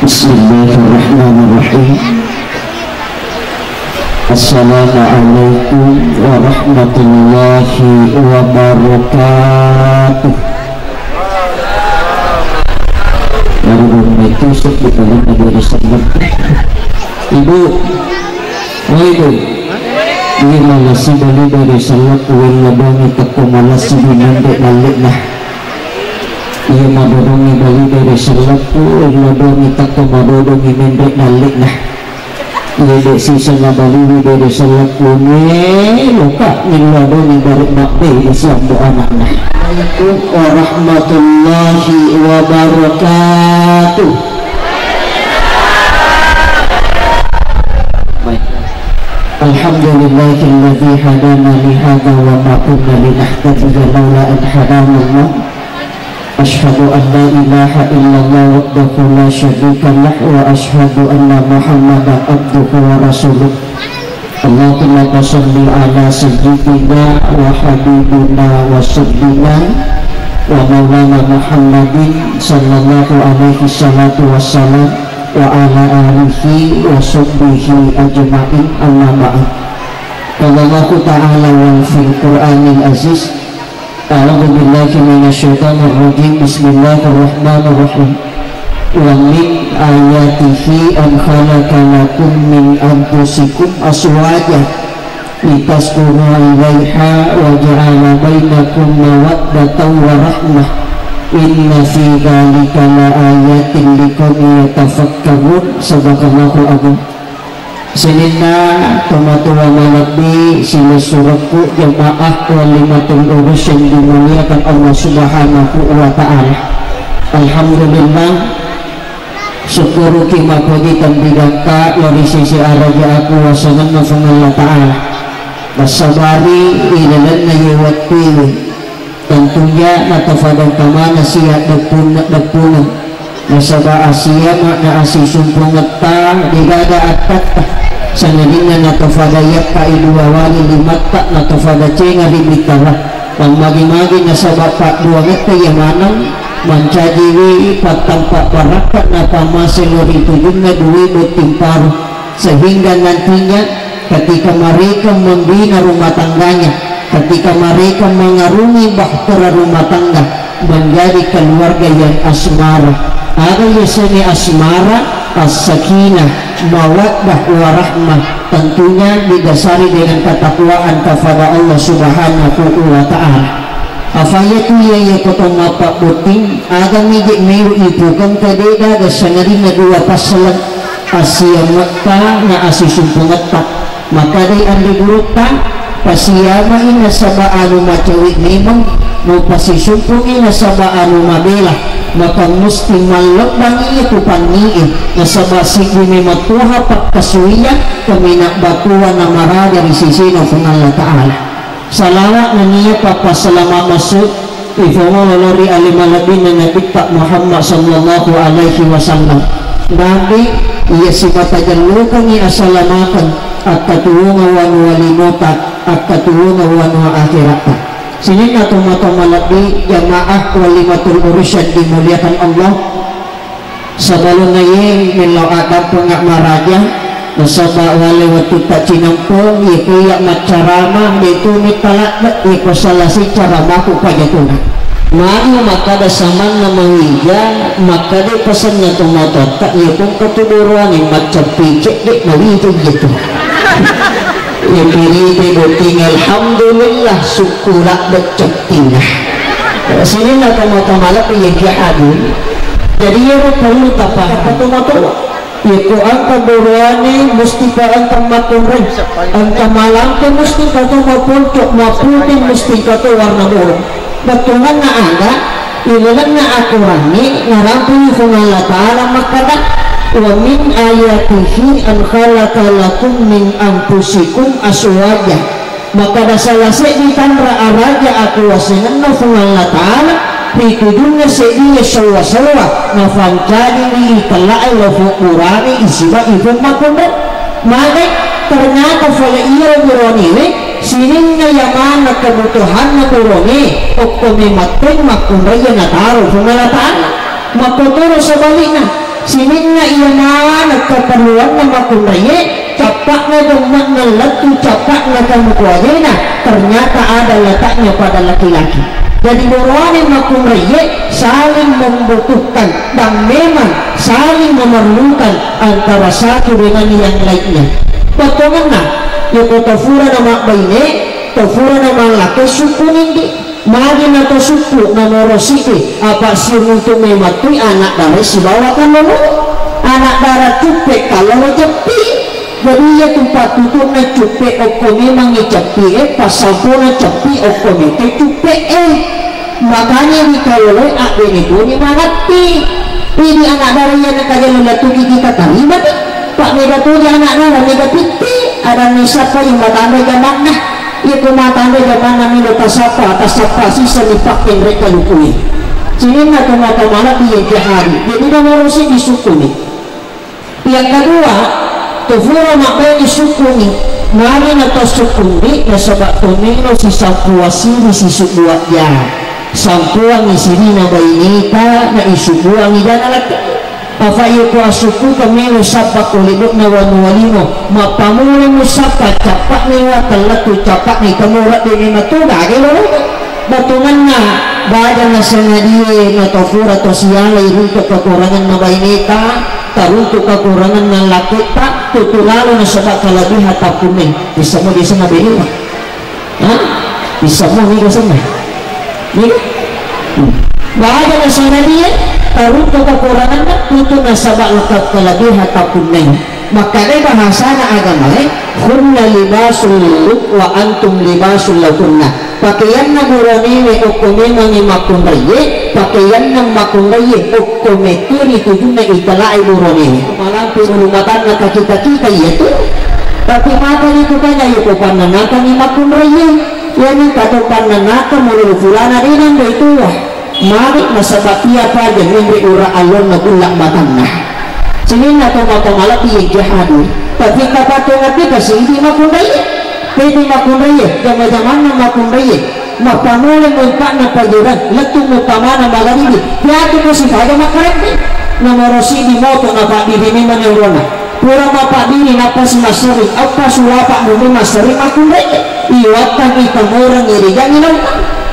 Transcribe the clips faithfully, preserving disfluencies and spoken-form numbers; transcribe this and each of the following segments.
Bismillahirrahmanirrahim. Assalamualaikum warahmatullahi wabarakatuh. Baru itu sebut dalam negara Ibu, oh, Ibu, iya malasi bali dari salak, uweng labangi takko malasi di nande balik nah. Iya madodongi bali dari salak, uweng labangi takko madodongi mende balik nah. Iya de sisa nabaliwi dari salak, uweng loka nilladongi balik makbe di siambo anakna. Assalamualaikum warahmatullahi wabarakatuh. Baik. Alhamdulillahilladzi hadana lihadza wa ma kunna linahtadiya laula an hadanallah. Asyhadu an la ilaha illallah wahdahu la syarika lah wa asyhadu anna Muhammadan abduhu wa rasuluh. Allahumma salli ala sayyidina wa habibina wa sayyidina wa maulana Muhammadin sallallahu alaihi salatu wassalam wa ala alihi wa sahbihi ajma'in, amma ba'd. Qala Allahu ta'ala wa fil Qur'anil aziz, a'udzu billahi minasy syaithanir rajim. Bismillahirrahmanirrahim. Wa min ayatihi an khalaqa lakum min anfusikum azwaja litaskunu ilaiha wa ja'ala bainakum mawaddatan wa rahmah. Inna fi dzalika la ayatin liqaumin yatafakkarun. Sadaqallahul adzim. Sininna tomatoa malebbi silessurekku, jamaah walimatul urus yang dimuliakan Allah Subhanahu wa Ta'ala. Alhamdulillah, sukkuruki mappoji tambidangka lao ri sisi araja akuwasangenna Puang Allah Ta'ala. Nassabari ilalenna ye wettuwe. Tentunya natafadangka maneng sia deppung-, deppungeng. Nasaba asiama na asisumpungetta degaga attatta, sangadinna natafadayakkai dua wali limatta natafadacenga ri bittara. Mammagi-magi nasaba padduangetta iya maneng mancajiwi pattampa barakka napammase lao ri tujunna dui botting paru. Sehingga nantinya ketika mereka membina rumah tangganya, ketika mereka mengarungi bahtera rumah tangga, menjadi keluarga yang asmara. Ada yasengnge asmara, as-sakinah, mawaddah, warahmah. Tentunya didasari dengan ketakwaan kepada Allah Subhanahu wa Ta'ala. Afaya tu iya, iya ko to mappabbotting, aga mi je melo ipukeng ka de gaga sangadinna dua passaleng, asiametta na asisumpungetta. Makkedai anre gurutta, pasiamai nasaba anu macawe memeng, mupasisumpungi nasaba anu mabela. Maka musti mallebbangi iya tu panni'e, nasaba siddi memeng toha pakkasuwiyang kaminang batuanna maraja ri sesena Puang Allah Ta'ala. Salawat nennia pappasalama massu ifongolo lao ri ale malebbinna Nabitta Muhammad sallallahu alaihi wasallam. Nabi iya simata jallukengngi asalamakeng akkatuwongeng wanua linota, akkatuwongeng wanua akhiratta. Sininna tomatoa malebbi, jamaah walimatul urus yang dimuliakan Allah. Sabalunna ye mellau addampengeng maraja, nasaba wale wettutta cinampe, ye ko iya maccarama, de tu metta ladde, ye ko salasi caramaku pajatuna. Magi makkada samanna mawija, makkada pasenna tomatoatta, ye ko engka tu buruane maccappicedde, mawija iya tu. Ipirite botting, alhamdulillah, sukku ladde cettina. Sininna tomatoa malebbi yang hadir. Jadi iyaro perlu tapaham. Tomatoa. Yeko engka buruane musti pa engka makkunrai. Engka malampe musti engka to maponco, maputing musti engka to warna borong. Bettuanna aga, ilalenna akorangnge narampui Puang Allah Ta'ala makkada, "Wa min ayatihi an khalaqa lakum min anfusikum azwaja." Makkada sala seddi tanra araja akuwasengenna Puang Allah Ta'ala ri tujunna seddi sewwa-sewwa nafancajiwi itella'e lao fubburane isiba ipun makkunrai. Magai, ternyata fale iya buroniwe, sininna iya maneng kebutuhanna burone, okko memetteng makkunrai iya nataro Puang Allah Ta'ala. Makkotoro sebalikna, Sininna iya maneng keperluanna makkunraie, cappa'na gemme'na lettu, cappa'na kamukuajena, ternyata ada letaknya pada laki-laki. Jadi, boroane makkunraie saling membutuhkan dan memang saling memerlukan antara satu dengan yang lainnya. Bettuanna, yako tofurana mabbaine, tofurana mallakkai, sukkuning di. Magi na to sukku, namoro siddi, apa siung untuk memattui anak dara sibawa kallolo. Anak dara cuppe kallolo ceppi. Jadi iya tu pattutunna cuppe okko memangi ceppi e, passampona ceppi okko mete cuppe e. Makanya di kallolo abbene boni manatti. Ini anak dara iya na kajallo latuki kita tarima ni. Pak mega toja anak dara mega pitti, ada nisappa yang matanda jamanna. Iko matanda jamanna melo tasappa, tasappa sisa ni pakkenre kalukui. Sininna to mata malebbi yang jahari. Jadi nomoro siddi sukkuni. Yang kedua, to fura mabbaini sukkuni. Magi na to sukkuni, nasaba to melo sisampua siri sisubua ja. Sampuangi sirina baineta, na isubuangi jana laki. Afa iya ko asukkuka melo sappa ko lebo'na wanu walino, mappamula musappa cappa'na iwa tellettu cappa'na itamura de memang tu gaga loro. Batunganna baja na sangadie na to fura to sialai runtuk kekuranganna baineta, taruntuk kekuranganna laketta, tutu lalo nasaba kalabiha tappunnai. Bisa mo, bisa mo bene. Hah? Bisa mo niga senna? Niga? Hmm. Baja na sangadie, taruntuk kekuranganna, tutu nasaba lakka kalabiha tappunnai. Makkadai bahasana agamae, "Hunna libasul lakum wa antum libasul lahunna." Pakaianna buronewe okko memangi makkunraie, pakaianna makkunraie okko mettui tujunna italai buronewe. Malampe bulu matanna kakita-kita iya tu. Tapi maka itu tanya yoko pannanakani makkunraie. Iya ni kato pannanaka mulolo fulana de nandoi tuwa. Magi nasaba iya paja menre ura allonna gulla matanna. Sininna to mata malebbi yang jahadi. Tapi kapatongati kasidi makkunraie. Pedi makkunraie, jama-jamanna makkunraie. Mappamole mumpa'na pajurang, lettu muppamana magaribi. Yatu ko sifaja makkareppe. Nomoro sidi moto na pabbiri memang neurona. Pura mapabbiri nappa si massering, eppa sulapa mumi massering makkunrai. Iwattang ita morang irijangi naung.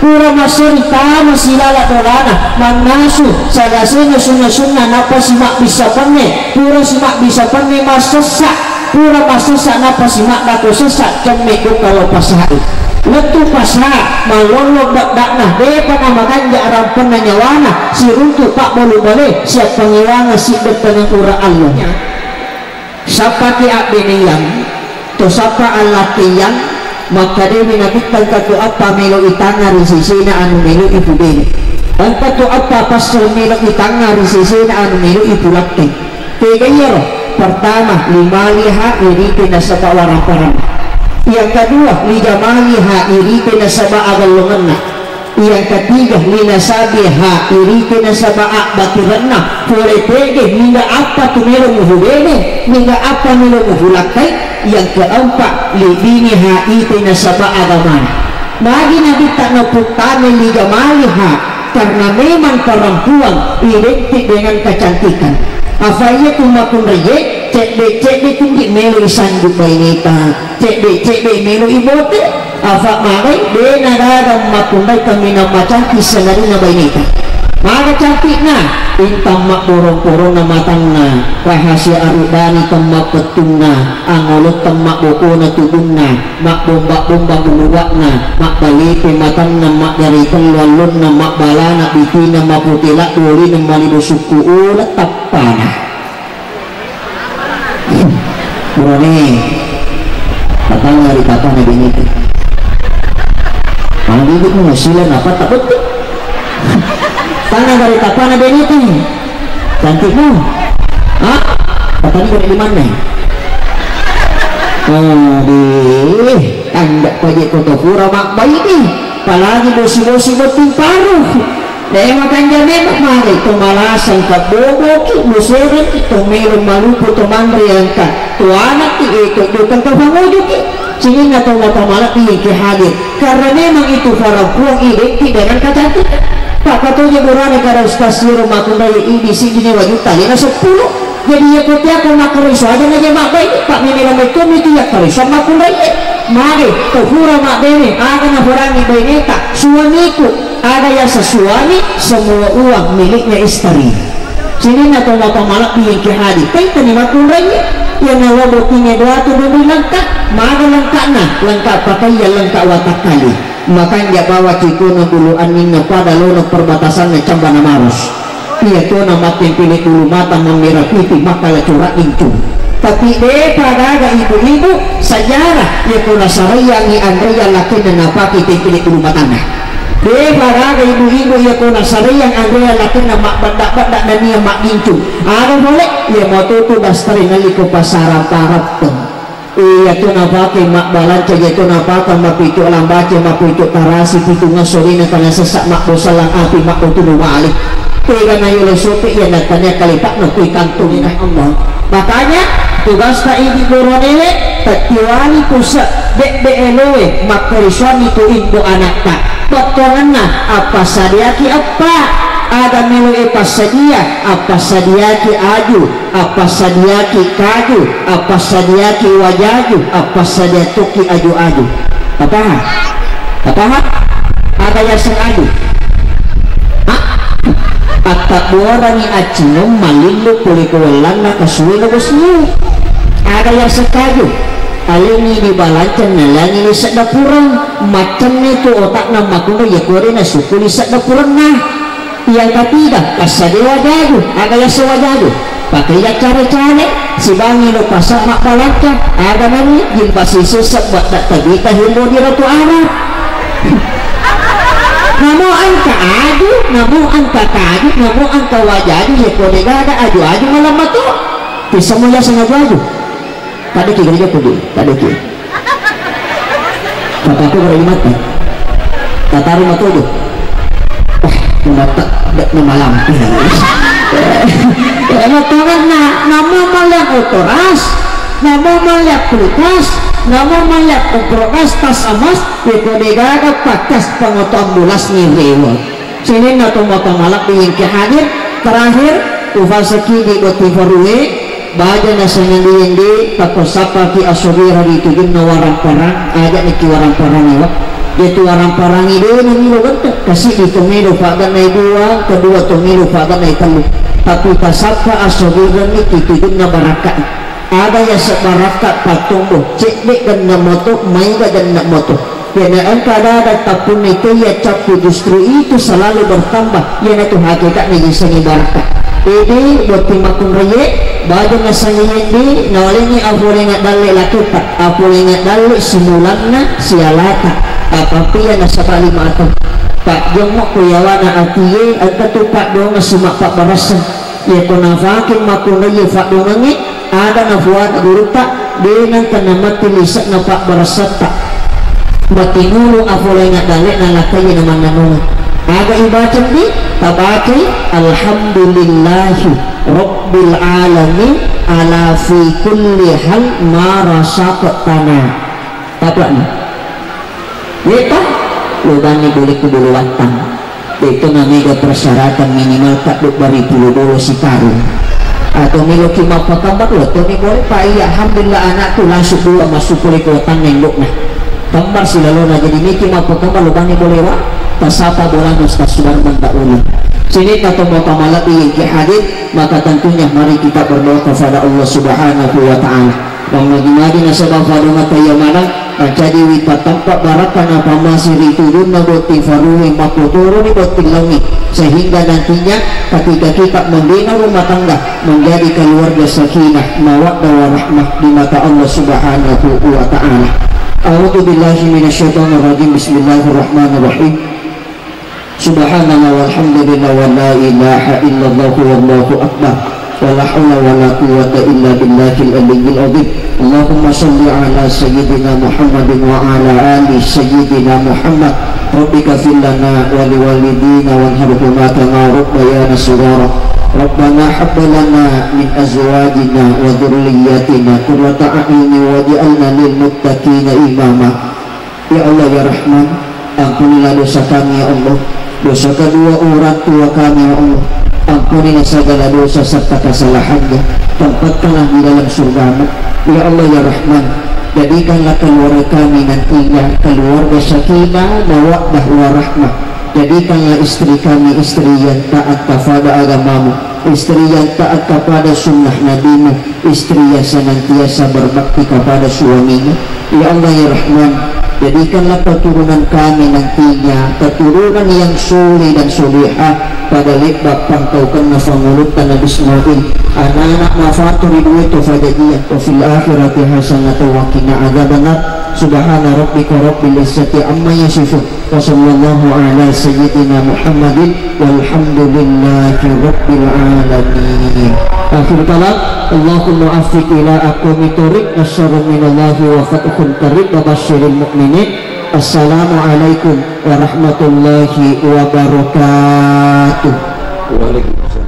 Pura massering tama silala dolana, mannasu, sagasena sunna-sunna nappa si mabbissa penne. Pura si mabbissa penne massessa. Pura massessa nappa si maddako sessa cemme dukkalo pasai. Lettu pasa, mallollo beddakna, depa na maganja rampenna nyawana, siruntu pabbolu bale, siappangiwanga siddettengeng ura allo. Sappaki abbeneyang, to sappa allakkeyang, makkadewi nabittang katu appa melo itangnga ri sesena anu melo ipubene. Engka tu appa passel melo itangnga ri sesena anu melo ipulakkeng. Tega iyaro? Pertama, limaliha irite nasaba waramparanna. Yang kedua, lijamaliha irite nasaba agallongenna. Yang ketiga, linasabiha irite nasaba abbatirenna. Pole tege, mingga appa tu melo muhubene, mingga appa melo muhulakkai. Yang keempat, libiniha ite nasaba agamana. Magi nabitta naputtame lijamaliha? Karena memang perempuan identik dengan kecantikan. Afa iya tu makkunraie, cedde-cedde kundi melo isanju baineta, cedde-cedde melo ibote. Afa magai, de nagaga makkunrai kaminang macantik sangadinna baineta. Maga cantikna, intang mabborong-borongna matanna, rahasia arudani temmappettunna, angolo temmabbokona tubunna, mabbomba-bomba buluwa'na, mabbalepe matanna, maggare tellu allonna, mabbalana bitina, mapute laddu olina, malibu sukku uleng tappana. Burane, tatangga ri tappana benete. Manggigi'mu sila napa tabette. Tana gare tappana benete. Cantikmu. Ah, katanya gare di mana? Oh, di. Anda paje koto pura mabbaini, apalagi bosi-bosi botting paru. De makanja memang male to malasang ka boboki, musereki to melo malupu to manre angka to anakki, e to jokang ka pangojoki. Sininna to mata malebbi yang ki hadir. Karena memang itu perempuan identik dengan kecantikan. Pak, katoje burane kada Ustaz, siro makkunrai idi siddini wajutta lena seppulo. Jadi iya kotiako makkareso aja naja mabbai, Pak, memela metto miti yakkareso makkunrai. Mage, tofura mabbene, aga naforangi baineta, suamiku, aga yasa suami, semua uang miliknya istri. Sininna tomatoa malebbi engke hadir, tenteni makkunrai, iya nalobo kinge doa tu doni lengkap, maga lengkapna, lengkap pakaian, lengkap watakkale. Makanja bawa cikona bulu anninna pada lono perbatasanna Cambana Maros. Iya tona mattempele bulu mata mammera pipi makkala cora incu. Tapi depa gaga ibu-ibu sejarah iya kona saraiyangi anreya lakenna napake tempele bulu matanna. Depa gaga ibu-ibu iya kona saraiang anreya lakenna mabbedda-bedda nania maggincu. Aga pole iya matotu dastari nalli ko pasara paratteng. Iya tu napake mabbalanca, iya tu napake mapitu lambace, mapitu tarasi, pitungngesso dena tana sessa mabbosalang api, mabbotulu male. Tega na yolo sope iya natania kalipakna kui kantung ina Allah. Makanya tugasta idi boronewe, tettiwani puse, debbe eloe, makkorisuanni tu indo anakta. Bettuangenna, appasadiaki eppa, aga meloe passadia, appasadiaki aju, appassadiaki kaju, appassadiaki wajaju, appassadia tokki aju-aju. Tapaha? Tapaha? Aga yaseng aju? Ha? Attabbuarangi accingeng malillu pole ko wellanna kasue na bosniu. Aga yaseng kaju? Aleni dibalanca nalangi sedda pureng, maccenni tu otakna makkunrai iya kore nasukku sedda purenna. Yang ketiga, passadia wajaju. Aga yaseng wajaju? Pakaiya care-care, sibangi lo pasa mabbalanca, aga nani jilbab sisessa badda tabita himbo di ratu Arab. Namo engka aju, namo engka kaju, namo engka wajaju, iya ko de gaga aju-aju malamma to. Tissemo yaseng aju-aju. Taddeki gereja kudu, taddeki. Papaku gereja mati. Tataru matojo. Wah, mata dek mamalampi. Eh, matoga na, namo malihat otoras, namo malihat kulkas, namo malihat kompor gas, tas emas, ya kode gaga pakas pengoto ambulas ngirewa. Sininna tomatoa malebbi engke hadir, terakhir, ufaseki di botting farue, baja nasengngandi-yandi, takko sappaki asobira ri tujunna warang-parang, aja niki warang-parang ewa. Jetu warang-parangi de namilo gette, kasiddi tomelo fagannai dua, kedua tomelo fagannai tellu. Tapi tasappa asobiranni ri tujunna barakka. Aga yaseng barakka pattombo, cedde genna moto, maiga genna moto. Yena engka ada-ada tappunna teiya cappu, justru itu selalu bertambah. Yena tu hakikatna yasengngi barakka. Ede botting makkunraie, baja nasengngi yende, nawalengngi apolengnga dalle laketta, apolengnga dalle simulanna sialata. Apa piya nasaba lima atau. Pak jommo ko yawana atie, engka tu paddoangeng sima pabbaraseng. Yako nafake makkunraie faddoangengnge, aga nafuata gurutta, de nengka namatti lise'na pabbarassatta. Matinulu apolengnga dale'na lakkaie namannanungeng. Aga ibacammi? Tabacai, "Alhamdulillahi Rabbil Alamin ala fi kulli hal ma razaqtana." Tapuakni. Yeta, lobanni bolekku bolo wattang. De'to namega persyaratan minimal kaddo bari pulo bolo sikarung. Atau meloki mappakamba, lottoni boleh, Pak, iya, alhamdulillah, anakku langsung dua masuk boleh ke watanna indokna. Kembar silalona, jadi meki mappakamba, lobanni boleh wa, tasapa bolana Ustaz Sudarman tak boleh. Sini kata mau malebbi yang hadir, maka tentunya mari kita berdoa kepada Allah Subhanahu wa Ta'ala. Mammagi-magi nasaba fadongatta iya maneng, mancajiwi pattampa barakka napammase ri tujunna botting farue, makkotoroni botting laongnge, sehingga nantinya ketika kita membina rumah tangga menjadi keluarga sakinah, mawaddah, warahmah di mata Allah Subhanahu wa Ta'ala. A'udzu billahi minasyaitonir rajim. Bismillahirrahmanirrahim. Subhanallah walhamdulillah wa la ilaha illallah wallahu akbar. Wa la haula wa la quwwata illa billahil aliyyil azim. Allahumma salli ala sayyidina Muhammadin wa ala ali sayyidina Muhammad. Rabbi ighfir lana wa liwalidina warhamhuma kama rabbayana shighara. Rabbana hab lana min azwajina wa dzurriyyatina qurrata a'yunin waj'alna lil muttaqina imama. Ya Allah, ya Rahman, ampunilah dosa kami, ya Allah. Dosa kedua orang tua kami, ya Allah. Ampunilah segala dosa serta kesalahannya. Tempatkanlah di dalam surgamu. Ya Allah, ya Rahman, jadikanlah keluarga kami nantinya keluarga sakinah, mawaddah, warahmah. Jadikanlah istri kami istri yang taat kepada agamamu, istri yang taat kepada sunnah nabimu, istri yang senantiasa berbakti kepada suaminya. Ya Allah, ya Rahman, jadikanlah keturunan kami nantinya keturunan yang soleh dan solehah pada lebbak pangkaukenna fangulutta Nabi Ismail, anak-anak mafatur dua itu fajajian, wa fil akhirati hasanatan wa qina adzabannar. Subhana rabbika rabbil izzati amma yasifun. Wa sallallahu ala sayyidina Muhammadin walhamdulillahi rabbil alamin. Akhir kalam, Allahumma affiq ila aqwamit thoriq, nasrun minallahi wa fathun qarib, wa basyiril mu'minin. Assalamualaikum warahmatullahi wabarakatuh. Waalaikumsalam.